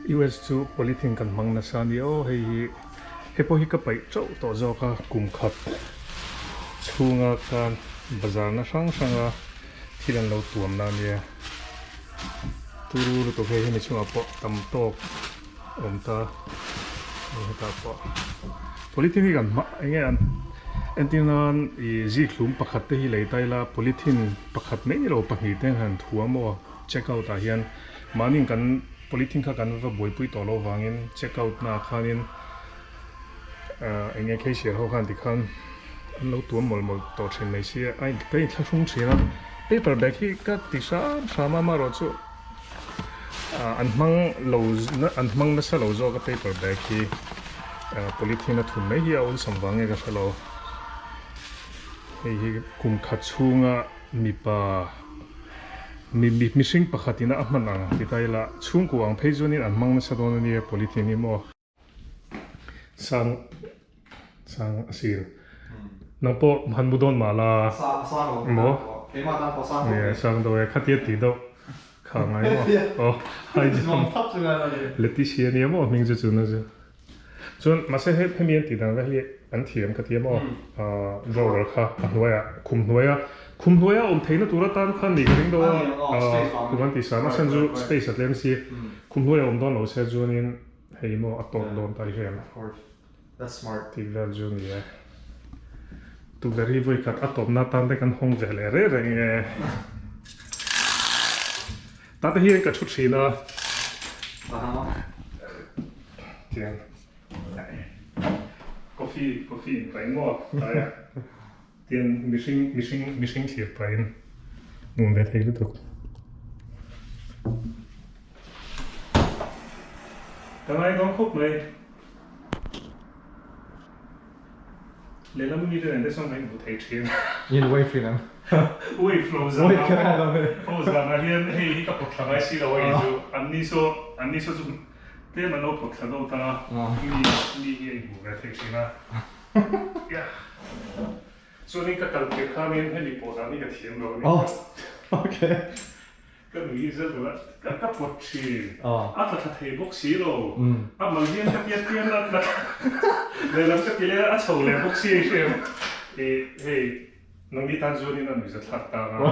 US chu polythene kan hmang nasa a nia aw hei hi hei pawh hi ka paih teuh tawh zawk a kum khat chhunga khan bazar na hrang hranga thil an lo tuam na ania turu lutuk hei hemi chungah pawh tam tawk a awm ta hei hetah pawh polythene hi kan hma eng nge an entir nan ih zikhlum pakhat te hi lei ta ila polythene pakhat mai ni lo pahnih te an han thuam aw check out ah hian mahni kan polythene kha kan va buaipui tawh loh vangin check out na ah khanin ah eng nge cashier ho khan tikhan an lo tuam mawlh mawlh tawh thin mai sia a in ka inthlahrung thin a paper bag hi ka ti hram hram a amaherawhchu ah an hmang lo an hmang nasa lo zawk a paper bag hi ah polythene a thun mai hi a awlsam vang nge ka hre lo hei hi kum khat chhunga mipa mi mi mihring pakhat ina a hman ang ti ta ila chhungkua ang phei chuanin an hmang nasa dawn ania polythene hi maw sang sang a sir nang pawh han mu dawn mah la maw nia sang deuh e khatia tih deuh kha ngai maw aw high jump Leticia ania maw hming chu chuna chu chuan mahse he hemi an tih dan vel hi an thiam ka ti a maw ah drawer kha a hnuaiah khum hnuaia khum hnuaia awm theihna tur atan khan ni ka ring deuh a ah khum an tih sam a chhan chu space a tlem si khum hnuaiah awm dawn lo se chuanin hei maw a tawp dawn ta hi em tih vel chu ni e tukverh hi vawi khat a tawpna atan te kan hawng ve leh reng reng e tate hian ka thu thin a tiang coffee coffee in paih maw tlaiah tiang mihring mihring mihring thlir pahin nuam ve thei lutuk. Ka ngai dawn khawp mai. Lehlam mi te nen te chuan kan inhmu thei thin. In wave thin ang. Wave lo zan ah pawh zan ah hian hei hi ka pawt thla ngai si lo a kei chu. An ni saw an ni saw chu tlem an lo pawt thla deuh ta a mi mi hi a inhmu ve thei thin a. Chuanin ka kal tir khanin hemi pawh dan hi ka thiam lo a ni. Okay. Ka nui zel zel a, ka ka pawt thin. A tla thla thei bawk si lo. A mal hian ka pian pian a tla lehlam ka ti leh a, a chho leh bawk si a i hria em? Ih hei nangni tan chuanin a nuihza thlak ta ang a,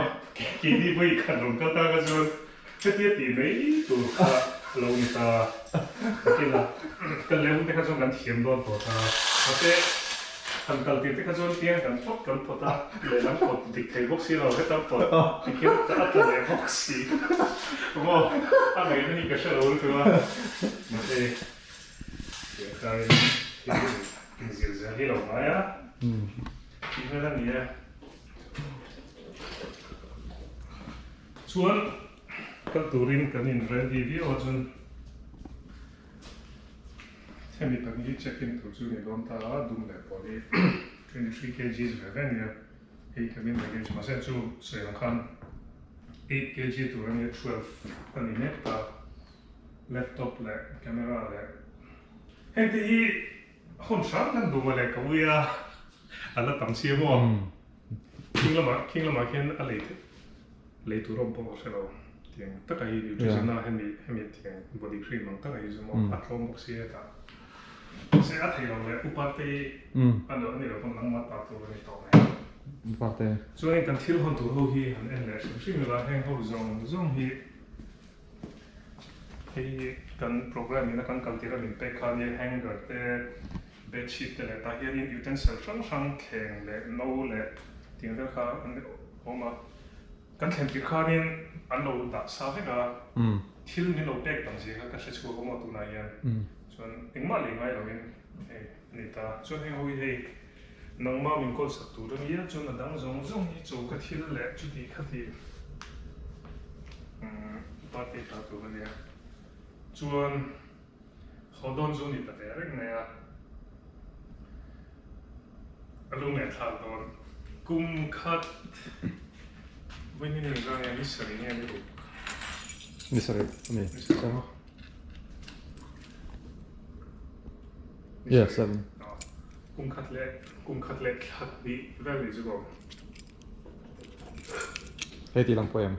keini vawi khat rawn kal ta ka chuan hetia tih mai tur kha a lo ni ta. Takin a, kan leh hun te kha chuan kan thiam dawn tawh ta. Mahse. Han kal tir te kha chuan piang kan phawt kan phawt a, lehlam phawt dik thei bawk si lo, heta phawt tikhian a tla leh bawk si. Maw a ngaihna hi ka hre lo lutuk a, mahse tiang khain thil inzir zel hi lo ngai a, tih vel a ni e. Chuan kal turin kan in ready viau a chuan. Hemi tak hi check in tur chu ni dawn ta a, dum leh pawh hi 23 kgs ve ve ania, hei cabin baggage mahse chu sawi ang khan 8 kg tur ania 12 a ni mek ta, laptop leh camera leh heng te hi hawn hram kan duh mawle ka ui a, a la tam si maw, khing lamah khing lamah khian a lei theih. Lei tur awm pawh ka hre lo. Tiang taka hi nutrition a hemi hemi tiang body cream ang taka hi chu maw a tlawm bawk si hetah. Mahse a thei lo leh upa te hi a lo ani lo pawn nangmah ta tur a ni tawh mai. Upa te. Chuanin kan thil hawn tur ho hi han en leh hrim hrim ila heng ho zawng zawng hi hei kan program ina kan kal tir a min pek kha nia hanger te bedsheet te leh tah hianin utensil hrang hrang thleng leh no leh tiang vel kha an awm a, kan thlen tir khanin an lo dah sa vek a, thil min lo pek tam zia kha ka hre chhuak awm a tunah hian chuan engmah lei ngai loin hei a ni ta, chuan heng ho hi hei nangmah min kawl sak tur a nia chuan a dang zawng zawng hi chaw ka thil leh chuti khati birthday ta tur a nia chuan haw dawn chu a ni ta ve reng mai a, a lung leh thlak dawn. Kum khat vawiin ni zang nge ni sarih nge ni ruk? Ni sarih a ni. Ni sarih maw? Yeah, seven. Kum khat leh kum khat leh thla hnih vel ni chu ko. Hei tih lang pawh em?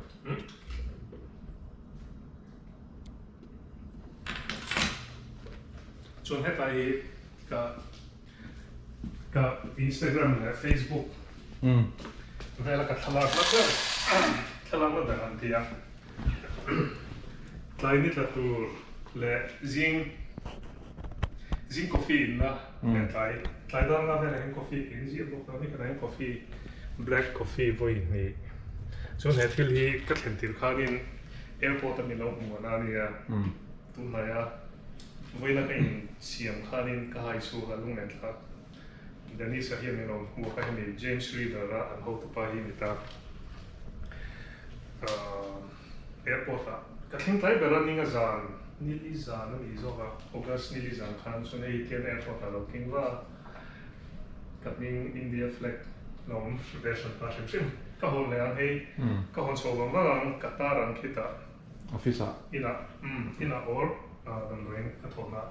Chuan hetlai hi ka ka Instagram leh Facebook vela ka thlalak la ber thlalak la ber an ti a. Tlai ni tla tur leh zing zing coffee inna leh tlai tlai dar nga velah hian coffee ka in ziah bawk a ni khatah hian coffee black coffee vawi hnih chuan he thil hi ka thlen tir khanin airport a mi lo hmuh a nia tunhnaia vawiina ka insiam khanin ka hai chhuak a lunglen thlak Dennis-a hian min rawn hmuak a hemi James Reader-a an hotupa hi ni ta. Airport-ah ka thleng tlai ber a ninga zan nili zan a nih zawk a, August nili zan khan chuan hei tian airport-ah lo keng va a, ka hming India flag lo awm ve hran ta hrim hrim. Ka hawn leh ang hei, ka hawn chho vang vang ang, ka tar ang khitah. Office-ah? Inah, umm, inah or damdawiin ka thawhna.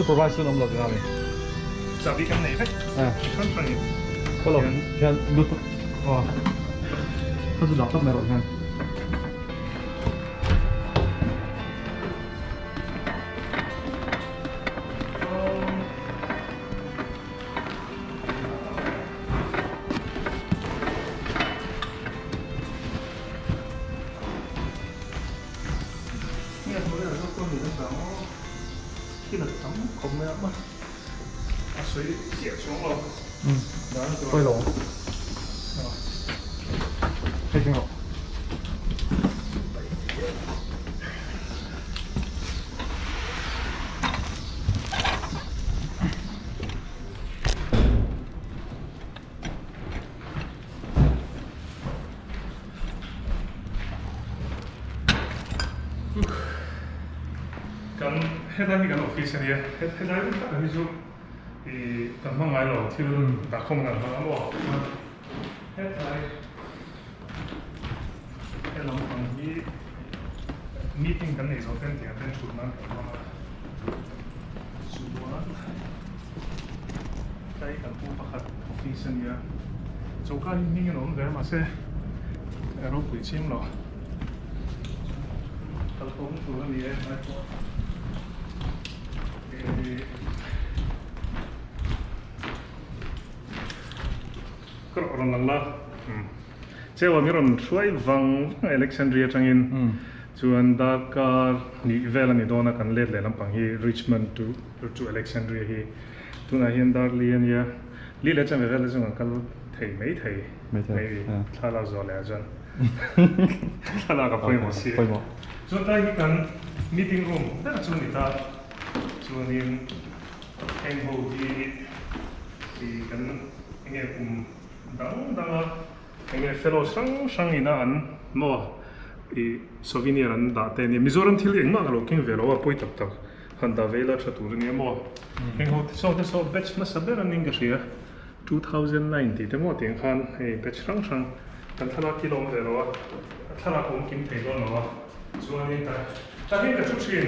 Supervisor an awm lo tihna a ni. Chahbi kan nei vek. Hrang hrangin. Ka lo hian lut aw ka chu dak tawp mai rawh hian. Pawi lo hei keng rawh. Kan helai hi kan office a nia helai rin takah hi chu ih kan hmang ngai lo thil dahkhawm kan hmang a maw chuan hetlai he lampang hi meeting kan neih zawh ten tiang ten thut nan kan hmang a chuan tlai kan pu pakhat office a nia choka hi hming in a awm ve a mahse a ropui chiang lo kalkawng tur a ni e tlai pawh eh ka rawn lang la Chewa mi rawn hruai vang vang Alexandria atangin chuan darkar hnih vel a ni dawn a kan let leh lampang hi Richmond to to Alexandria hi tunah hian dar li a nia li leh chanve vel te chu kan kal thei mai thei maybe thlalak zawh leh ah chuan thlalak a pawimawh si chuan tlai hi kan meeting room ber chu a ni ta chuanin heng ho hi ih kan enge kum Dang dang a, enge fellow hrang hrang ina an maw ih souvenir an dah te ania. Mizoram thil engmah ka lo keng ve lo a, pawi tak tak han dah ve ila tha tur ania maw. Heng ho te saw te saw batch hmasa ber an ning ka hria, 2009 tih te maw tiang khan hei batch hrang hrang kan thlalak hi la awm ve lo a, a thlalak awm kim thei dawn lo a, chuanin ta ta hian ka thu thin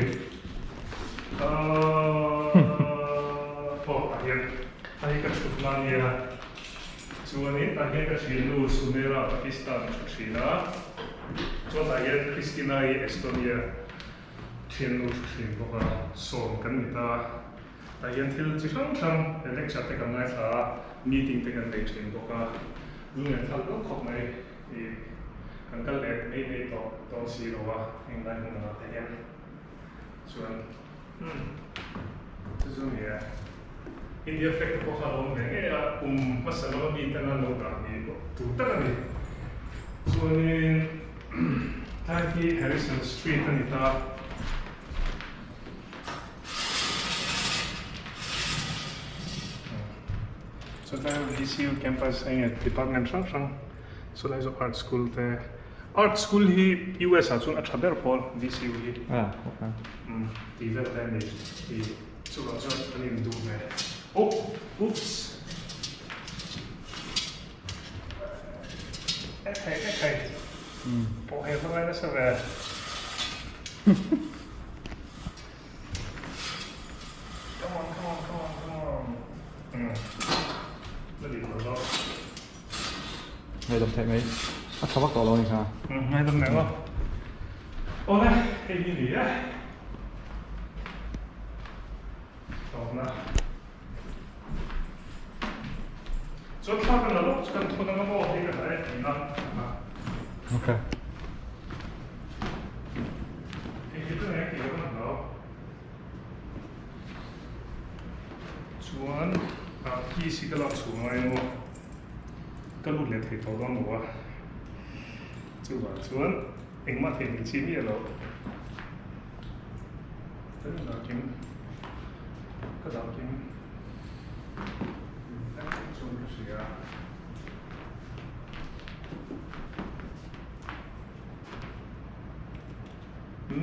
aaa aw tah hian ta hi ka thut na ania. Chuanin tah hian ka thiannu Sumera Pakistan a thu thin a, chuan tah hian Christina-i Estonia. Thian lo thu thin bawk a, sawm kan ni ta. Tah hian thil chi hrang hrang lecture te kan ngaithla a, meeting te kan nei thin bawk a, lunglen thlak deuh khawp mai i kan kal leh mai mai tawh dawn si lo a, englai hmun angah te hian chuan umm chu chu ni e. India flag te pawh kha a lo awm ve ngei a, kum hmasa lama mi tana lo dah ni tur tak a ni. Chuanin tlai hi Harrison Street a ni ta. Chutlai VCU campus a nge department hrang hrang chulai zawk art school te art school hi US ah chuan a tha ber pawl VCU hi tih vel te a ni tih chuvang chuan an induh ve oh oops ekhai ekhai pawh hei hmangai nasa ve. Come on, come on, come on, come on. La dik lo zawk. Ngaihdam theih mai. A tha vak tawh lo a ni kha. Ngaihdam leh maw. Awle, hei hi ni e. Tawpna. Chuan thla kan la lawk chu kan thun anga maw hei ka dah e tihna. Okay. Hei hi chu eng tih lo kan hlau. Chuan ah keys hi ka lak chhuah ngai emaw ka lut leh thei tawh dawn lo a. Chuvang chuan engmah theih nih chi miah loh. Ka dah kim ka dah kim chuan ka hria.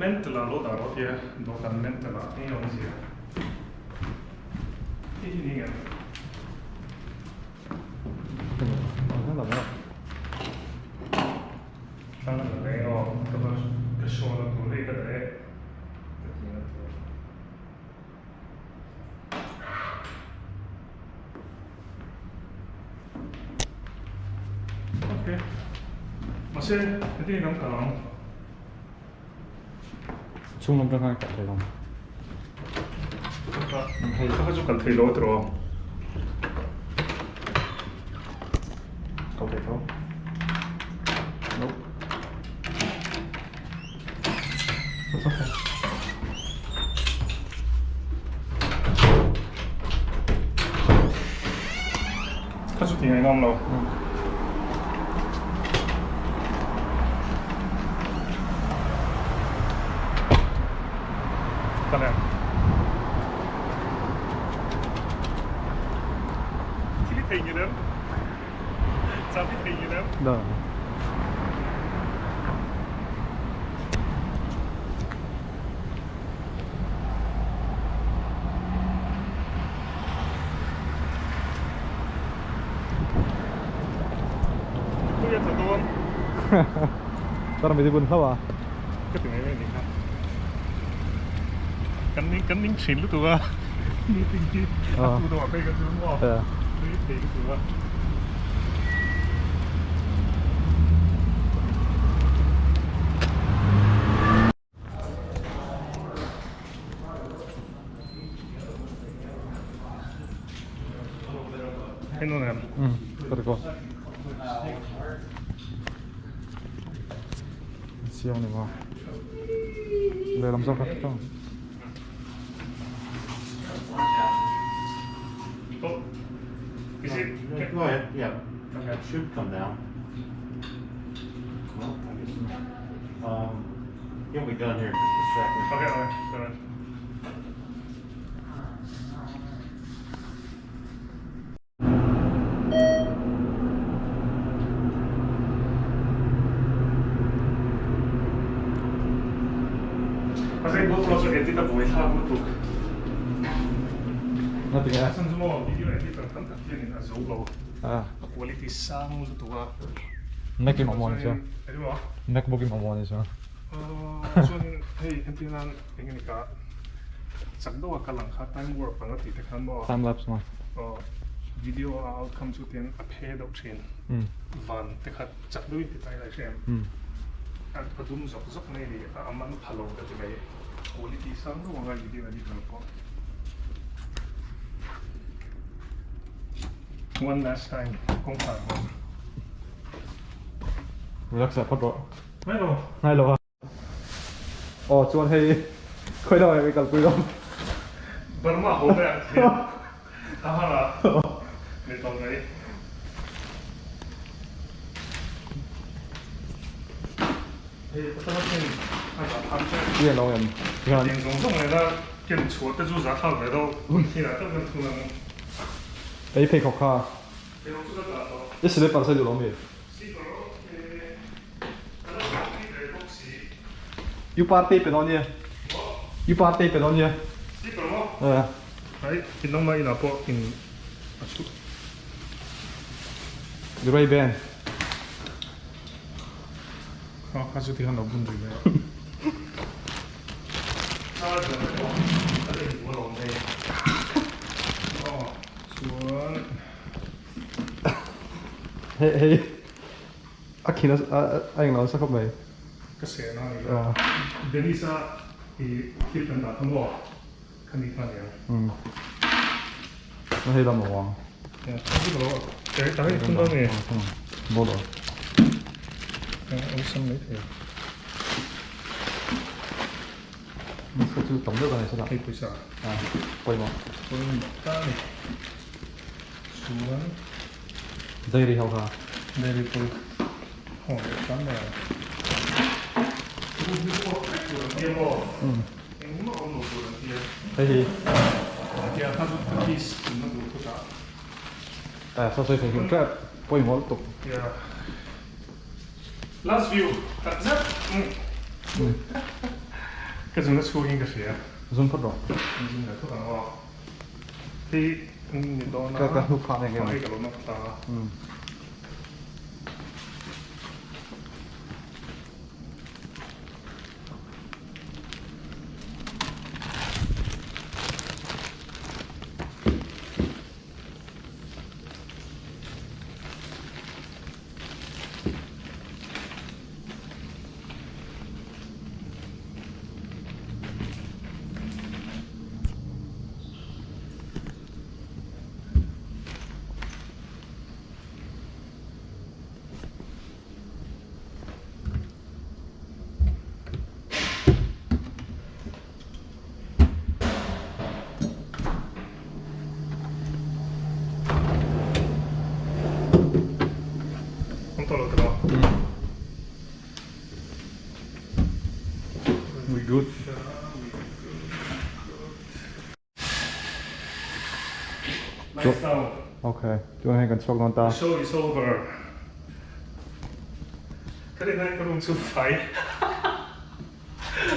Mental ah lo dah rawh tia dawhkan mental ah eng awmzia hei hi ni ngem. Thlang a la reng aw ka va ka show na tur hei ka dah e ka ti na tur. Ok mahse heti in an kal ang. Chhung lam atang khan kal thei lo. Hei kha chu kal thei lo a tiraw. Kal thei tho. Nope. It's okay. Kha chu ti ngai ngam lo. Ka lem. Thil i thei ngil em? Cham i thei ngil em? No. Tui a tla dawn. Tar mai bun hlauh a. Ka ti mai mai ni kha. Kan ning kan ning thin lutuk a. Meeting hi a tu dawh phei ka chu maw. Tui thei lutuk a. Siang ni maw. Lehlam zawk kha tawng. Oh, is it? Go ahead, yeah. It should come down. Well, I guess, he'll be done here in just a second. Okay, okay, sorry. Mahse GoPro chu edit a buai thlak lutuk. Ngatinge? A chhan chu maw video editor tam tak hianin a zo lo. A quality sang lutuk a. Mac in mamawh a ni chuan. Engemaw? Macbook in mamawh a ni chuan. Chuanin hei entir nan eng nge ni ka chak deuh a kal ang kha time warp ang a tih te khan maw. Time lapse maw. Aw video a outcome chu tian a phe deuh thin. Van te kha chak deuhin ti ta ila i hria em? A dum zawk zawk mai a ni a man pha lo ka ti mai. Quality sang deuh anga video editor pawh. One last time kawngkhar hawn. Relax ah phawt rawh. Ngai lo. Ngai lo a. Aw chuan hei khawi lamah nge kalpui dawn. Burma ho ber ang thil a har a ni tawh mai. Hei patana thing a zah thlak che. Ti a lo em. Tikhan. Eng zawng zawng nena ken chhuah te chu zah thlak ve deuh. Thinah tak kan thun ang. Ei pheikhawk kha. Pheikhawk chu ka dah tawh. I slipper se duh lo mi? Slipper ok. Ka lo dah tui ve bawk si. U Parte pe dawn nia. Maw? U Parte pe dawn nia. Slipper maw? Eh. Ai, in nangmah inah pawh in a chhuh. The Ray Ban. Kha kha chu tikhan lo bun rih mai a. Charger te pawh a la inbual awm hei. Aw, chuan. Hei hei a khin a a englo nasa khawp mai. Ka seh na a ni a. Dennis-a i thil kan dah kha maw? Kha ni kha nia. Umm. Hei lam a awm ang. Tak hi thun dawn nge? Bawt aw. Awlsam mai thei. Ka chu tam deuh ka nei sawtah. Hei pawisa. Pawimawh. Pawimawh ta a ni. Chuan. Dairy ho kha. Dairy pawh haw leh hram mai ang. Engmah awm lo tur an tia. Hei hi. Tia kha chu ka kiss tumna tur thu tah. Eh saw sawi thei hrim tep pawimawh lutuk. Yeah. Last view tak zet. Ka zun a chhungin ka hria. Zun phawt rawh. Zun leh phawt ang aw. Hei ni dawn a. Ka hnuk phah mek em. Hei ka lo nawk ta a. An tawh lo tawh lo. We good. Lights down. Okay, chuan hei kan chhuak dawn ta. The show is over. Ka rin ai ka room chu fai.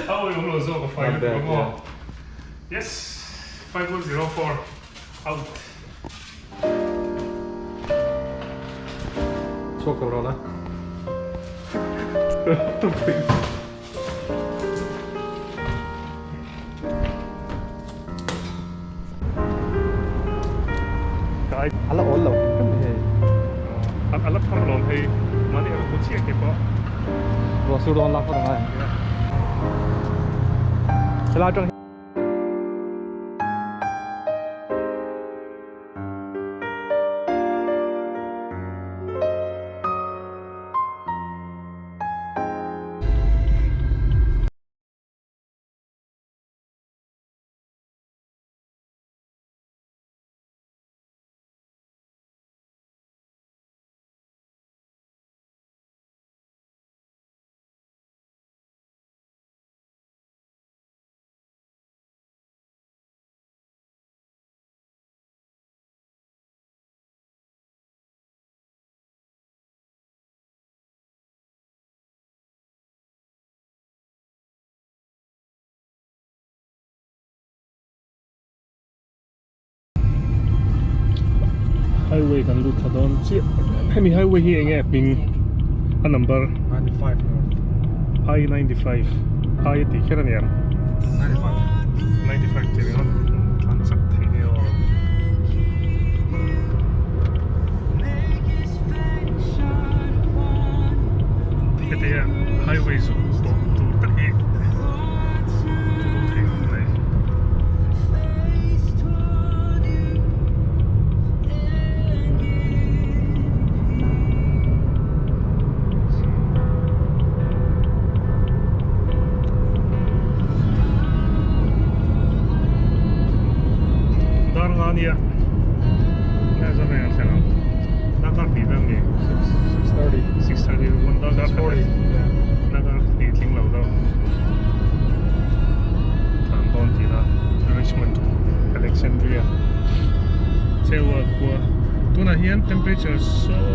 A awi awm lo zawk a fai lutuk ang aw. Yes, 5104 out. Chhuak tawh rawh la. A la awl lo hrim hrim mai hei. A la thar lawm hei mahni a la hmu chiah ke pawh. Ruah sur dawn lak phawt angai. Helai atang Highway kan lut thla dawn chiah hemi highway hi enge hming a number 95 north I-95 I tih kher a ni ang 95 95 tih ringawt an chak thei nia aw. Hetia highway zawh tawh tur tak hi tu thei. nia nge zawk eng an thlen ang darkar hnih vel ni 6:30 6:30 one darkar 6:40 yeah darkar hnih tling lo deuh tlan dawn tih la Richmond to Alexandria Chewa khua tunah hian temperature saw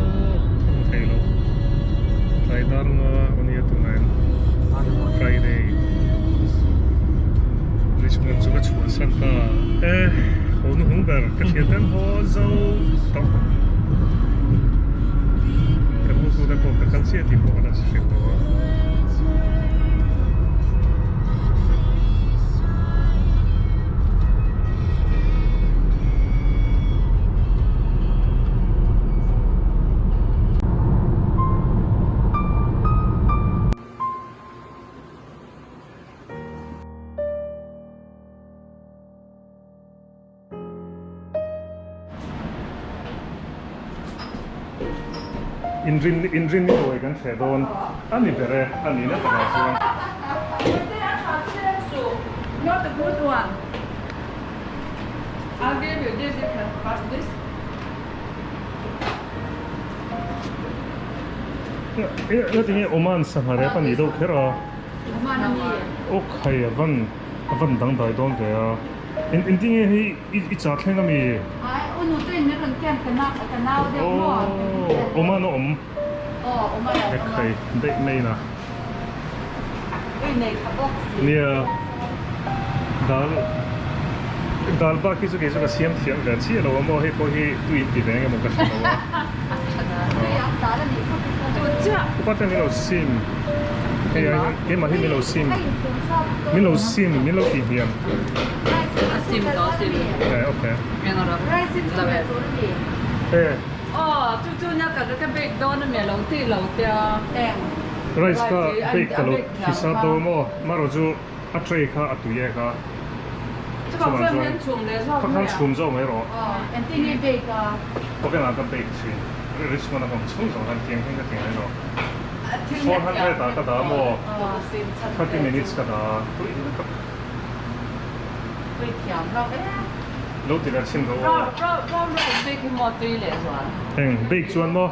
ka hmu thei lo tlai dar nga ania tunah hian Friday Richmond chu ka chhuahsan ta e ho nu hung ber ka thian ten haw zo tawh kan hotu te pawh ka kal chiah tih pawh ka la hrilh tawh a. Inrin inrin ni awih kan thleh dawn a ni ber e a nihna takah chuan. Not a good one. I'll give you this, you can pass this. Ngatinge Oman sangha rep a nih deuh kher a. Oman a ni. Aw khai a van a van dangdai dawn ve a. Eng engtinge hei i i chah thleng ami? Ai u nu chuan min rawn ken ka na ka nau deuh maw? Aw Oman a awm. Aw Oman a awm a. Khai daih mai na. Ui nei tha bawk si. Nia dal dal bak hi chu kei chu ka siam thiam ve chiah lo a maw hei pawh hi tui in ti ve eng emaw ka hre lo a. Tui ang dal a nih khawp hi chuan. Chiah upa ten min lo sim hei ai hian keimah hi min lo sim min lo sim min lo tih hniam. A sim to sim. Eh okay. Eh. Aw chu chu nia ka ka bake dawn a mi alo ti lo tia. Rice kha bake ka lo hisa dawn maw marawh chu a tray kha a tui e kha. Chuvang chuan chhum leh zawk mai a. Kha khan chhum zawk mai rawh. Aw engtin nge bake a? Oven ah ka bake thin. Richmond a ka awm chhung zawng khan tiang hian ka ti ngai lo. 400 ah ka dah maw 30 minutes ka dah a tui lutuk. Tui thiam lo e. Lo ti leh chhin rawh aw. Brown rice bake hi maw tui leh zual. Eng bake chuan maw?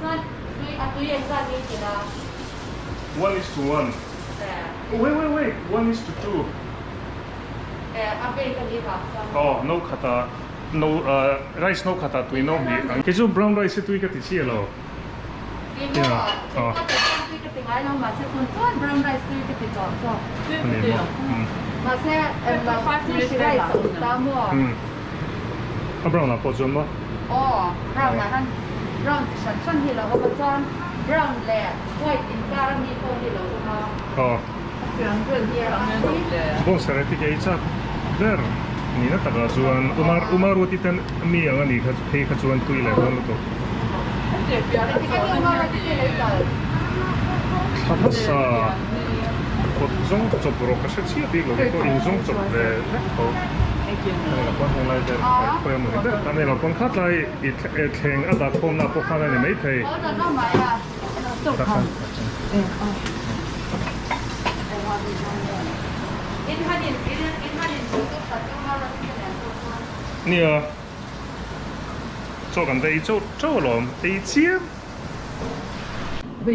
Chuan tui a tui engzat nge ti la? One is to one. Wait wait wait one is to two. A bake a ni vang chuan. Aw no khatah no rice no khatah tui no hnih ang. Kei chu brown rice hi tui ka ti chiah lo. A brown ah pawh chuan maw? Aw. Bawngsa reti kei chak ber nihna takah chuan Umar Umar Ruti ten mi ang a nih kha phei kha chuan tui leh dawn lutuk. Thla hmasa kawt zawng chawp rawh ka hre chiah bik lo pawh in zawng chawp ve vek tho. Ani lo pawn heng lai vel khawi a mawni ber ta ani lo pawn kha tlai i thleng a dah khawmna pawh khan a ni maithei. Nia chaw kan va ei chauh chauh alawm ei chiam. Maw?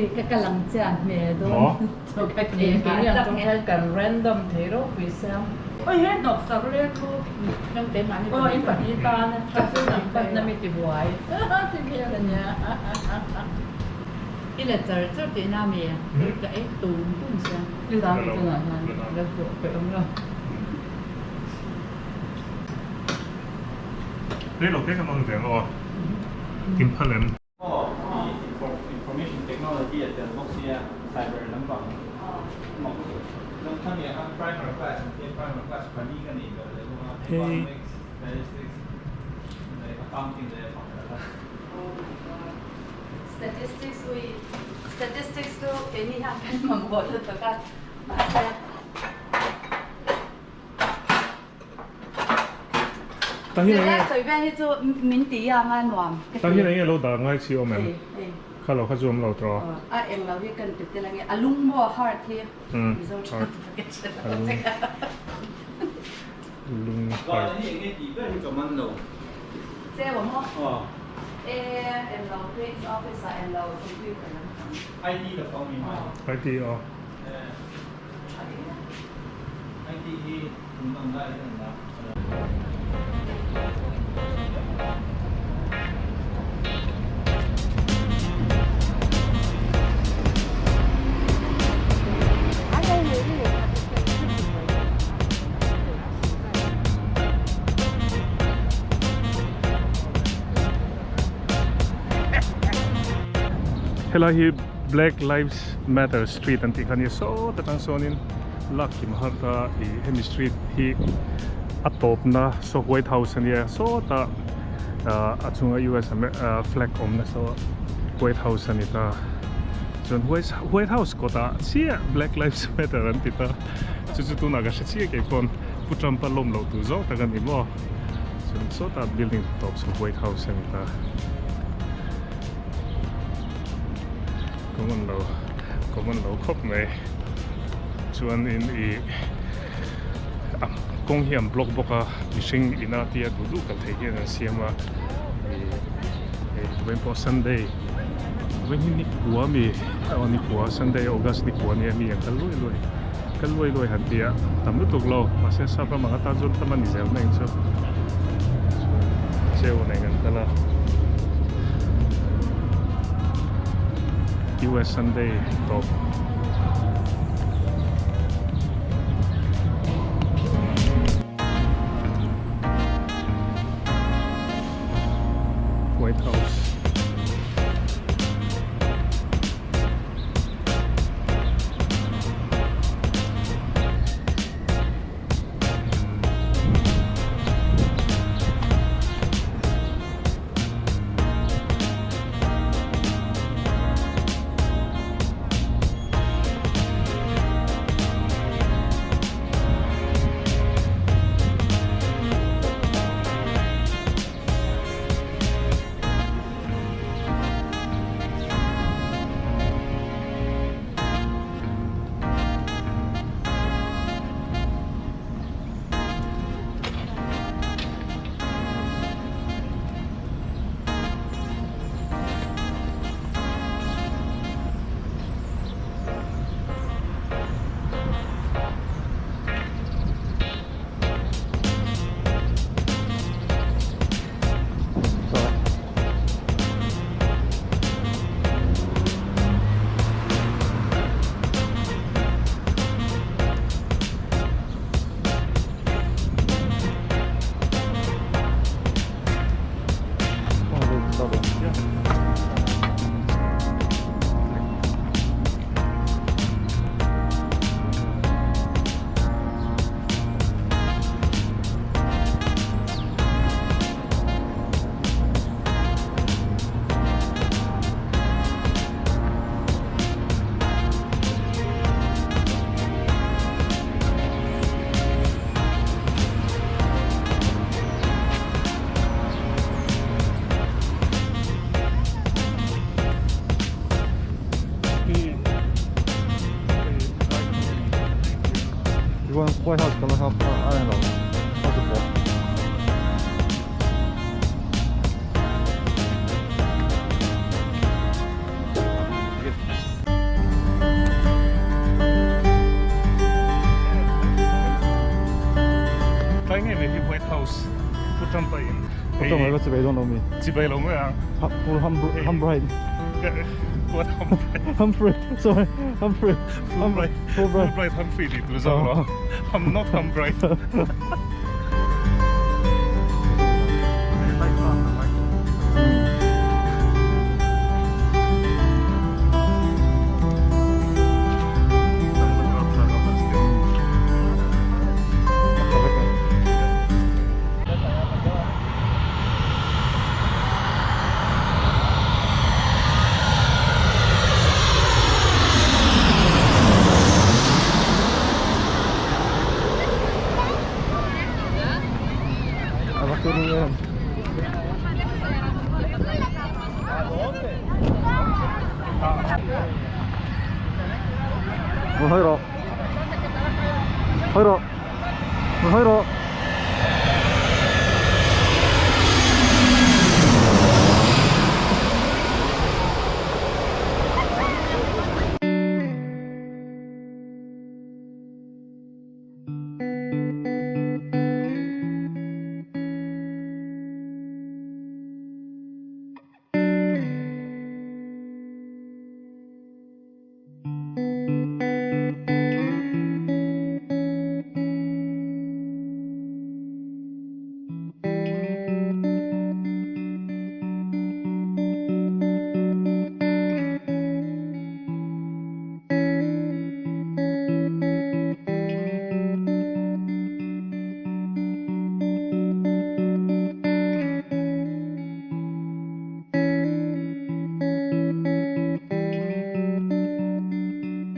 I la char char tih na mi ka ei tum tum sia. I la mi tunah hian la hlawh peih awm lo. Rei lo te kan awm ve ang aw. In phal em? Aw, information technology a tel bawk sia cyber lampang mak chuan khami ah khan primer class an tia primer class pali ka nei belh leh bawk a economics, statistics leh accounting leh pakhat a. Statistics ui statistics chu keini hian kan mamawh lutuk a mahse zirlai sawi vel hi chu min ti ang a nuam ka ti. Tah hian enge lo dah ngai chi awm em? Kha lo kha chu awm lo tawh. A eng lo hi kan ti tel ange a lung maw heart hi Mizo tha tak a hre lo che. Lung har. IT aw. Helai hi Black Lives Matter Street an tih kha nia sawt atang sawnin Lakkim Harta ih hemi street hi a tawpna saw White House ania sawtah ah a chunga US flag awmna saw White House a ni ta. Chuan White House kawtah chiah Black Lives Matter an ti ta. Chu chu tunah ka hre chiah kei pawn Pu Trump a lawm loh tur zawk tak a ni maw. Chuan sawtah building tawp chu White House a ni ta. Common lo common lo khawp mai. Chuan in ih a kawng hi an block bawk a mihring ina tia duh duh kal theih hian an siam a ih hei vawiin pawh Sunday vawiin hi nikua ami aw nikua Sunday August nikua nia mi an kal luai luai kal luai luai han tia tam lutuk lo mahse sap ram ang atan chuan tam a ni zel mai ang chu chuan cheu nen an kal a US Sunday tawp. White House. White House 可能还二楼，28。Tlai ngei mai hi White House Pu Trump a in Pu Trump a chibai dawn lo mi? Chibai lo mai ang. Pu Humbright. What Humbright? Humphrey, sorry, Humphrey. Fulbright. Fulbright. Fulbright Humphrey tih tur zawk lo. I'm not Humbright. 入ろう入ろう入ろう。